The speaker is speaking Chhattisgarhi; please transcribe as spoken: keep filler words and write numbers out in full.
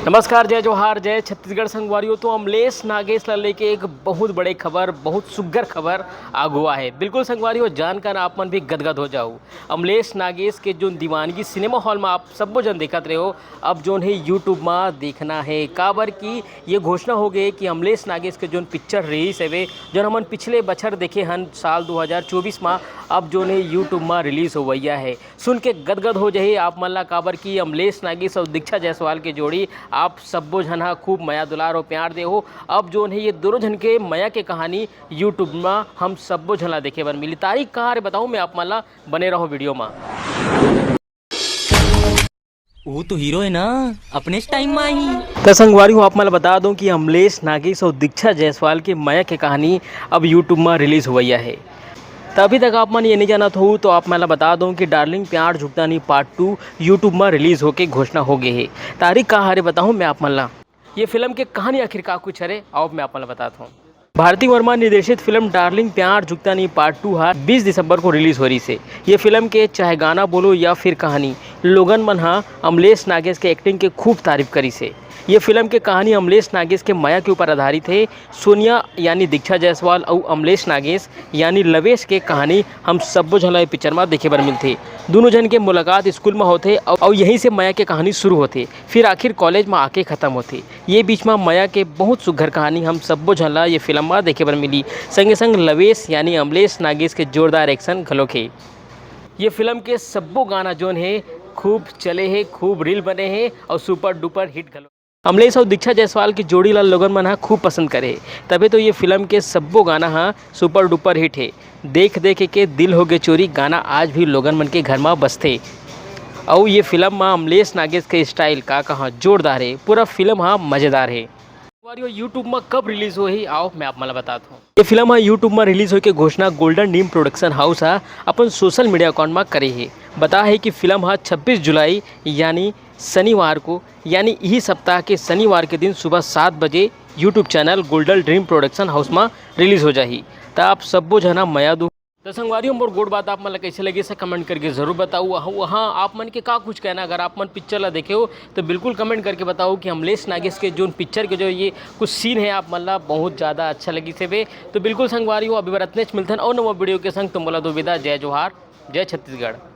नमस्कार, जय जोहार, जय छत्तीसगढ़ संगवारियों। तो अमलेश नागेश ला लेके एक बहुत बड़े खबर, बहुत सुग्घर खबर आगू आहे। बिल्कुल संगवारियों, जानकर आप मन भी गदगद हो जाहू। अमलेश नागेश के जोन दीवानगी सिनेमा हॉल में आप सब्बो जन देखत रहे हो, अब जोन हे YouTube में देखना है, काबर कि ये घोषणा हो गई कि अमलेश नागेश के जोन पिक्चर रिलीज हवे, जोन हमन पिछले बछर देखे हन साल दो हज़ार चौबीस में, अब जोन हे YouTube में रिलीज होवैया है। सुन के गदगद हो जाही आप मन ला, काबर कि अमलेश नागेश और दीक्षा जायसवाल के जोड़ी आप सब्बो झन हा खूब मया दुलार और प्यार दे हो। अब जोन हे ये दोनों झन के मया के कहानी YouTube में हम सब्बो झन ला देखे बर मिली। तारीख कहाँ रे बताऊँ मैं आप मन ला, बने रहो वीडियो में। वो तो हीरो है ना, अपने टाइम में ही। त संगवारी हो, आप मन ला बता दूं कि अमलेश नागेश और दीक्षा जायसवाल के मया के कहानी अब YouTube में रिलीज होवैया है। त अभी तक आप मन ये नहीं जानत हो तो आप मन ला बता दूं कि डार्लिंग प्यार झुकता नहीं पार्ट टू YouTube में रिलीज होके घोषणा हो गई है। तारीख का हरे बताऊं मैं आप मन ला, ये फिल्म के कहानी आखिर का कुछ हरे, आओ मैं आप मन ला बतात हूँ। भारती वर्मा निर्देशित फिल्म डार्लिंग प्यार झुकता नहीं पार्ट टू हा बीस दिसंबर को रिलीज हो रही से। ये फिल्म के चाहे गाना बोलो या फिर कहानी, लोगन मन हा अमलेश नागेश के एक्टिंग के खूब तारीफ करी से। ये फिल्म के कहानी अमलेश नागेश के मया के ऊपर आधारित है। सोनिया यानी दीक्षा जायसवाल अउ अमलेश नागेश यानी लवेश के कहानी हम सब्बो झन ला ये पिक्चर में देखे बर मिलथे। दोनों झन के मुलाकात स्कूल में होथे अउ, अउ यहीं से मया के कहानी शुरू होथे, फिर आखिर कॉलेज में आके खत्म होथे। ये बीच में मया के बहुत सुघर कहानी हम सब्बो झन ला ये फिल्म में देखे बर मिली। संगे संग लवेश यानी अमलेश नागेश के जोरदार एक्शन घलोक हे। ये फिल्म के सब्बो गाना जोन हे खूब चले हे, खूब रील बने हे और सुपर डुपर हिट घलो। अमलेश और दीक्षा जायसवाल की जोड़ी ला लोगन मन हा खूब पसंद करे हे, तबे तो ये फिल्म के सब्बो गाना हा सुपर डुपर हिट हे। देख देख के दिल हो गे चोरी गाना आज भी लोगन मन के घर मा बजथे। अउ ये फिल्म मा अमलेश नागेश के स्टाइल का कहा जोरदार हे, पूरा फिल्म हा मजेदार हे। संगवारी हो, YouTube मा कब रिलीज होही, आओ मैं आप मन ला बतात हूँ। ये फिल्म हा YouTube मा रिलीज होए के घोषणा गोल्डन ड्रीम प्रोडक्शन हाउस हा अपन सोशल मीडिया अकाउंट मा करे हे। बता हे कि फिल्म हा छब्बीस जुलाई यानी शनिवार को, यानी यही सप्ताह के शनिवार के दिन सुबह सात बजे YouTube channel golden dream production house मा रिलीज हो जाही। त आप सब्बो झना मया दू। त संगवारी हो, मोर गोठ बात आप मन ला कैसे लगिस हे, कमेंट करके जरूर बताओ। वहाँ, वहाँ आप मन के का कुछ कहना, अगर आप मन पिक्चर ला देखे हो तो बिल्कुल कमेंट करके बताओ कि अमलेश नागेश के जोन पिक्चर के जो ये कुछ सीन है आप मन ला बहुत ज़्यादा अच्छा लगिस हे। तो बिल्कुल संगवारी हो, अभी बर अतनेच, मिलथन अउ नवा वीडियो के संग। तुम बोला दो विदा, जय जोहार, जय छत्तीसगढ़।